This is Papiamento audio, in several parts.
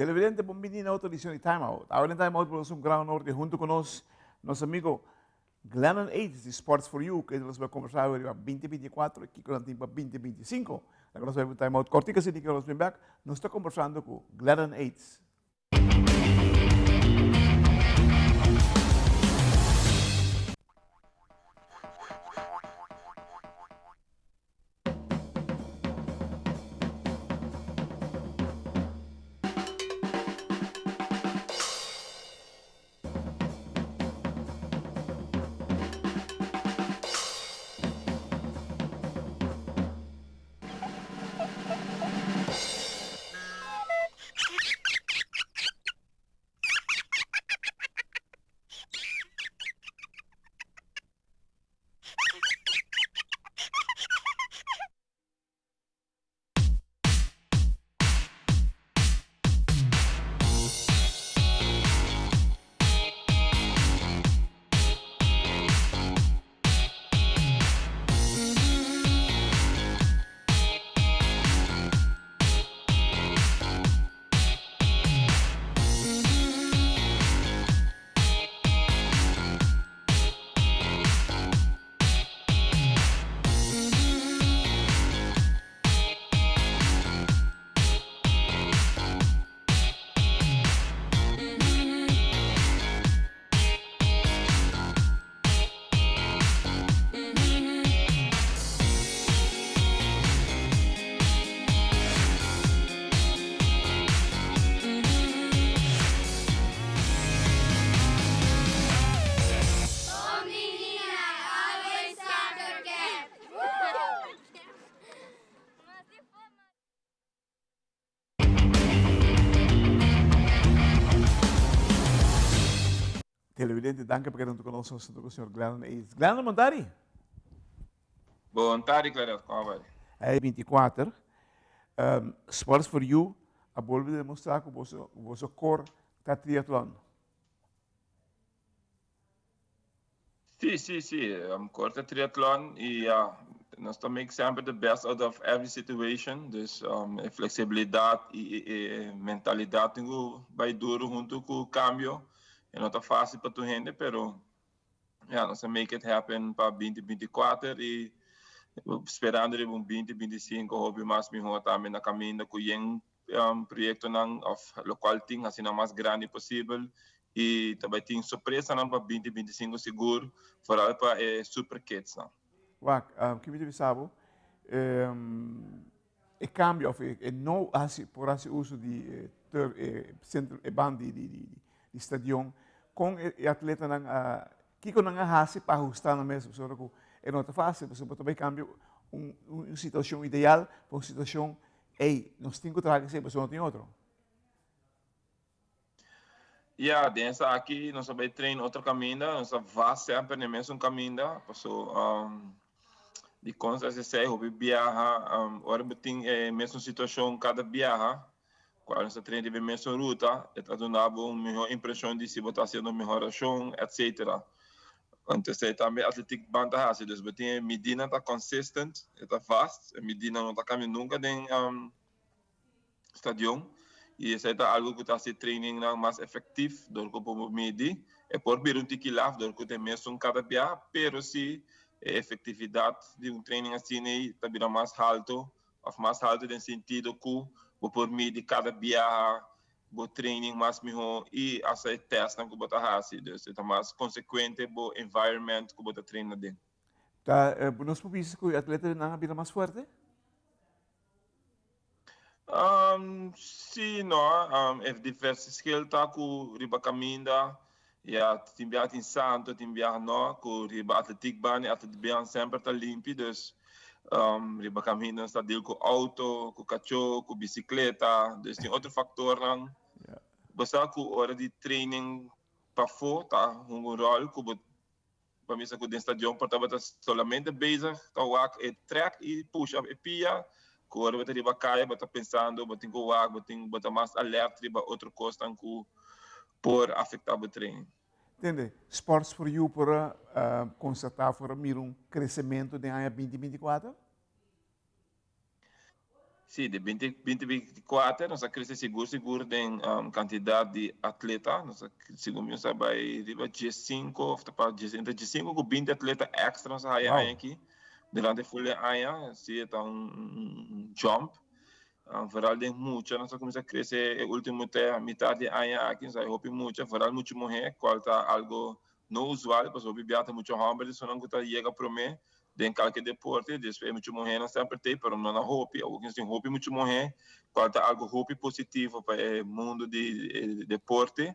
Televidente, bon bini na otro edicion di Time Out. Awe den Time Out por un gran honor di hunto cu nos, nos amigo Glennon Aids di Sports for You, que nos vai conversar riba 2024 y kico nan tin pa 2025. Laga nos bai un Time Out cortico así, di que nos bin back. Nos ta conversando cu Glennon Aids. Televidente, danki pa keda huntu ku nos. Nos ta ku señor Glennon Eads. Glennon, bon tardi. Bon tardi, Clarence. Kon a bai? Ei 24, Sports for You a bolbe demostrá ku boso boso kor ta triatlon. Sí, sí, sí. Kor ta triatlon i ya, nos ta make semper the best out of every situation. Dus e flexibilidat i e mentalidat tin ku bai duru huntu ku kambio. E no ta fásil pa tur hende, pero ya, nos a make it happen pa binti binti kuater i sperando riba un binti binti sinku hopi mas mihó tambe na kaminda ku yen proyectonan of locual tin hacinan mas grandi posibel y ta bay tin sorpresanan pa binti binti sinku sigur vooral pa e super kidsnan. Wak, ki mi ta bisa bo, e cambio of e no haci por haci uso di e tur e centro e band di di stadion con e atletanan a kiko nan a haci pa ahusta nan mes pasobra cu e no ta facil pasobra bo ta bay cambia un un situacion ideal pa un situacion Ey, nos tin cu traha esey pasobra no tin otro. Ya, den esaki nos a bay train otro caminda, nos a va semper den mesun caminda, paso di consta esey hopi biaha, ora bo tin e mesun situacion cada biaha, cual nos ta train riba e mesun ruta, e ta duna bo un miho impresion di si bo ta haciendo mehoracion, etcetera. Anto esei tambe Atletiek Band ta hasi. Dus bo tin e midinan ta consistent, e ta vast, e midinan no ta cambia nunca den stadion. Y esei ta algo cu ta hasi trainingnan mas efectief dor cu bo por midi. E por bira un tiki laf dor cu ta e mesun cada bia, pero si e efectividad di un training asina ei ta bira mas halto of mas halto den sentido cu bo por midi cada biaha bo training mas miho y hasta e testnan cu bo ta haci. Dus e ta mas consecuente bo environment cu bo ta train aden. Ta nos por bisa cu e atletanan a bira mas fuerte? Si no. E verschil ta cu riba caminda ya tin biaha tin santo, tin biaha no, cu riba atletiek baan e atletiek baan semper ta limpi dus Riba caminda nos ta deal cu auto, cu cacho, cu bicicleta, dus tin otro factornan. Bo sa cu ora di training pafo ta hunga un rol cu bo pa misa cu den stadion por tabata solamente bezig ta wak e trek y pusha e pia, cu ora bo ta riba caya bo ta pensando bo tin cu wak, bo tin bo ta mas alert riba otro cosnan cu por afecta bo training. Tende, Sports for You por a constata, por a mira un crecemento den aña binti binti kuater? Sí, de 2024 nos a crece sigur sigur den cantidad di atleta. Nos a, segun mi, nos a bay riba 15 of ta entre 15 cu 20 atleta extra nos a haya aña aki durante full e aña. Sí, ta un jump. Vooral den mucha nos a cuminsa crece e ultimo te mitad di aña aki. Nos a haya hopi mucha, vooral mucha muher, cual ta algo no usual, pasobra hopi bia ta mucha homber esunnan cu ta yega prome den kalke deporte. Despues e mucha muhernan semper t'ei, pero no na hopi. Awor nos tin hopi mucha muher, cual ta algo hopi positivo pa e mundo di deporte,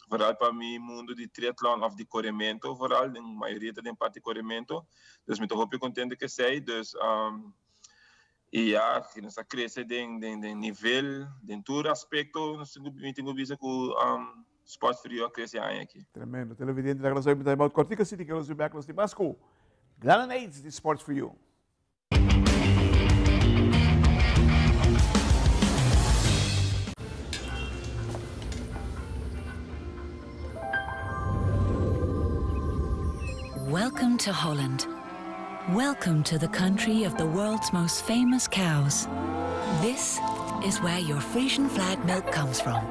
vooral pa mi mundo di triatlon of di coremento vooral, den mayoria ta den parti coremento. Dus mi ta hopi contento cu esey. Dus y ya, nos a crece den den nivel, den tur aspecto, mi tin cu bisa cu Sports for You a crece aña aki. Tremendo. Televidente, laga nos oye time out cortico así di que nos back nos di mas cu Glennon Aids di Sports for You. Welcome to Holland. Welcome to the country of the world's most famous cows. This is where your Frisian flag milk comes from.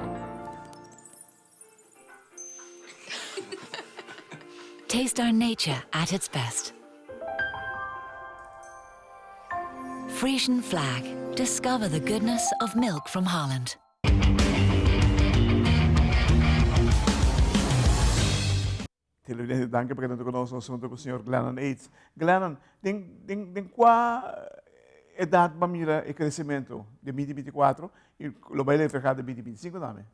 Taste our nature at its best. Frisian flag. Discover the goodness of milk from Holland. Televidente, danki pa keda huntu ku nos nos huntu ku señor Glennon Eads. Glennon, den, den, den kua edat bo a mira e kresementu den 2024 i lo bai reflehá den 2025 tambe?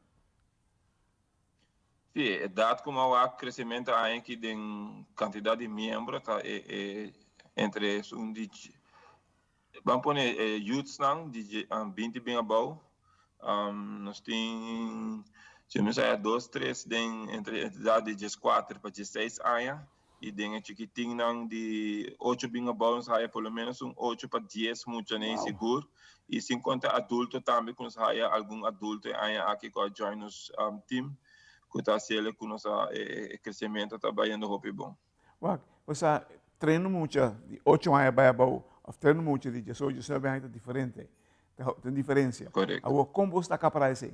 Sí, e edat ku mi a wak kresementu aña aki den kantidat di miembro ta e, e entre esun di, ban pone e youthsnan di 20 bin abou. Nos tin, si no sa, dos, tres den entre edad di 14 pa 16 aña y den e chikitinnan di 8 bin abou nos haya por lo menos un 8 pa 10 muchanan sigur. Y sin conta adulto tambe cu nos haya algun adulto e aña aki cu a join nos team cu ta haciele cu nos e crecemento ta bayendo hopi bon. Wak, bo sa, treno mucha di ocho aña bai abou of treno mucha di diesocho, diesnuebe aña ta diferente. Ta tin diferencia. Correcto. Awor, con bo sta capara esey?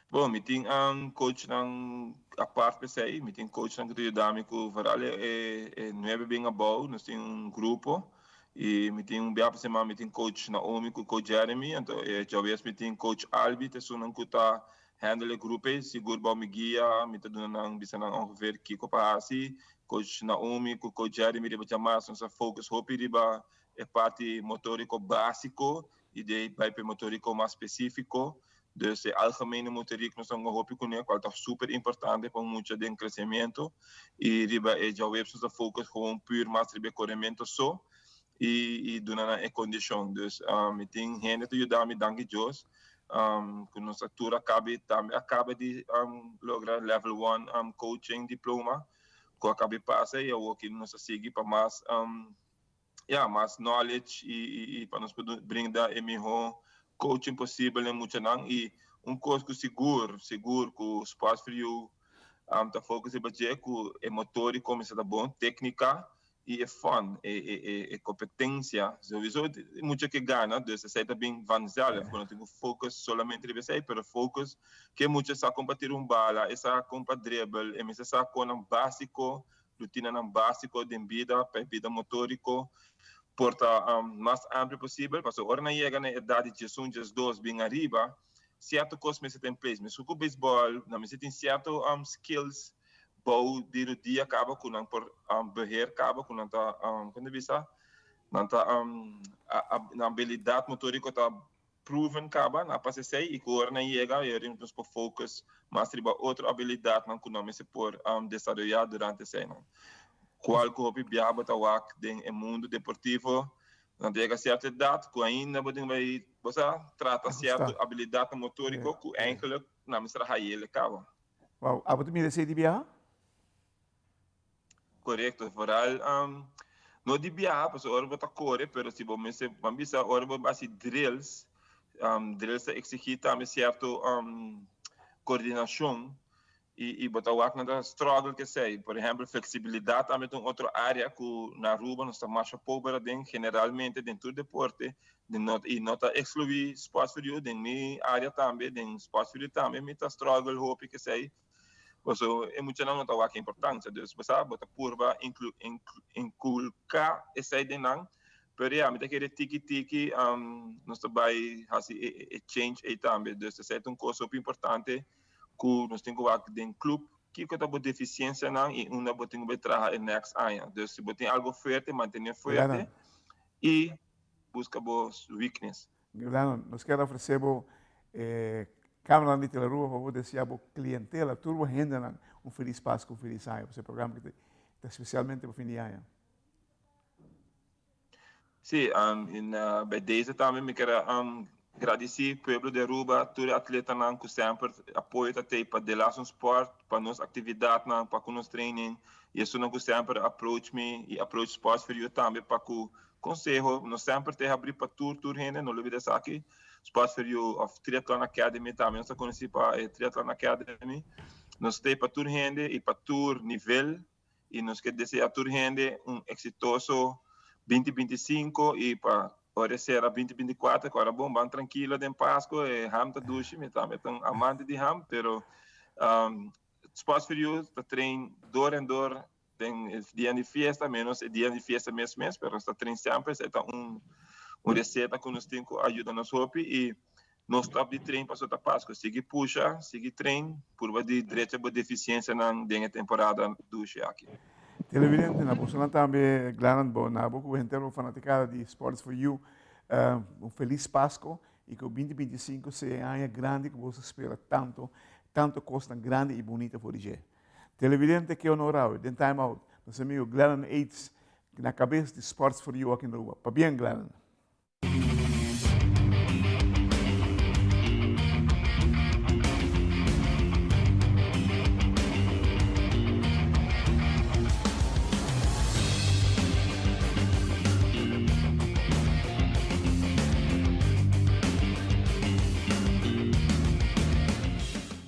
Bon, mi tin coachnan apart p'esey. Mi tin coachnan cu ta yuda mi cu vooral e e nuebe bin abou. Nos tin un grupo y mi tin un bia pa semana mi tin coach Naomi cu coach Jeremy. Anto e djawees mi tin coach Albi, ta esunnan cu ta Handle e grupo ei, sigur bou mi guia, mi ta duna nan, bisa nan ongeveer kiko pa hasi. Coach Naomi ku Coach Jeremy riba djamas nos a focus hopi riba e parti motoriko basiko i de ei bai pa e motoriko mas spesifiko. Dus e algemene motorik nos a hunga hopi kuné, kual ta super importante pa un mucha den kresementu. I riba e djaweps nos a focus gewoon puur mas riba e korementu so i duna nan e kondishon. Dus mi tin hende ta yuda mi, danki Dios. Ku nos a tur a kabi tambe a kaba di logra level one coaching diploma ku a kabi pasa i awor ki nos a sigui pa mas ya mas knowledge i pa nos por brinda e miho coaching posibel na e muchanan. I un kos ku sigur sigur ku Sports for You ta focus riba dje ku e motor di kuminsá ta bon, teknika i e fun, e e e e competencia, sowieso mucha ke gana, dus esei ta bin vanzelf, ku no tin ku focus solamente riba esei, pero focus ke mucha sa kon pa tira un bala, e sa kon pa dribble, e mester sa konan basico, rutinanan basico den bida, pa e bida motorico por ta mas amplio posibel, pasobra ora nan yega na e edad di 11, 12 bin ariba, cierto cos mester ta in place, mescos ku baseball, nan mester tin cierto skills bou di rudia kaba ku nan por beheer kaba ku nan ta kon ta bisa nan ta nan abilidat motoriko ta proven kaba nan a pasa esei i ku ora nan yega e ora nos por focus mas riba otro abilidatnan ku nan mester por desaroyá durante eseinan kual ku hopi biaha bo ta wak den e mundu deportivo nan ta yega sierto edat ku ainda bo tin bai bo sa trata sierto abilidatnan motoriko ku eigenlijk nan mester a hayele kaba. Wow, abo ta mira esei di biaha? Korekto, vooral no di biaha, pasobra ora bo ta kore, pero si bo mester, ban bisa ora bo hasi drills, drills ta eksigí tambe sierto koordinashon. I bo ta wak nan ta struggle ku esei. Por ehèmpel, fleksibilidat tambe ta un otro área ku na Aruba nos ta masha pober aden, generalmente den tur deporte, den no i no ta ekskluí Sports for You, den mi área tambe, den Sports for You tambe mi ta struggle hopi ku esei, pasobra e muchanan no ta wak e importansia. Dus bo sa, bo ta purba inklu inkulká esei den nan, pero ya, mi ta kere tiki tiki nos ta bai hasi e change ei tambe. Dus esei ta un kos hopi importante ku nos tin ku wak den club kiko ta bo defisiensianan i unda bo tin ku bai traha e next aña. Dus si bo tin algo fuerte, mantené fuerte i buska bo weakness. Glennon, nos kier ofresé bo e kameranan di Telearuba pa bo deseá bo klientela, tur bo hendenan un felis Pasku, un felis aña. Pasobra e programa aki ta spesialmente pa fin di aña. Sí, en bij deze tambe mi kier a gradisí pueblo di Aruba, tur e atletanan ku semper apoyo ta tei pa Delason Sport, pa nos aktividatnan, pa ku nos training, i esunnan ku semper approach mi i approach Sports for You tambe pa ku konseho. Nos semper ta habrí pa tur tur hende, no lubida esaki. Sports for You òf Triathlon Academy tambe nos ta konosí pa e Triathlon Academy. Nos ta pa tur hende i pa tur nivel. Y nos ke desea tur hende un exitoso 2025 y pa ora e sera 2024 cu ora bon ban trankilo den Pasco e ham ta dushi mi tambe ta un amante di ham pero um, Sports for You ta train door en door den e dia di fiesta menos e dia di fiesta mes mes pero nos ta train semper esei ta un un receta cu nos tin cu a yuda nos hopi y No stop di train paso ta Pasco. Sigui pusha, sigui train, purba di drecha bo deficiencianan den e temporada dushi aki. Televidente, na bosonan tambe Glennon bo na bo ku henter bo fanaticada di Sports for You un feliz Pasco y ku 2025 sea e aña grandi ku boso spera tanto, tanto cosnan grandi y bunita for di dje. Televidente, ke honor awe den Time Out nos amigo Glennon Eits na cabes di Sports for You aki na Aruba. Pabien Glennon.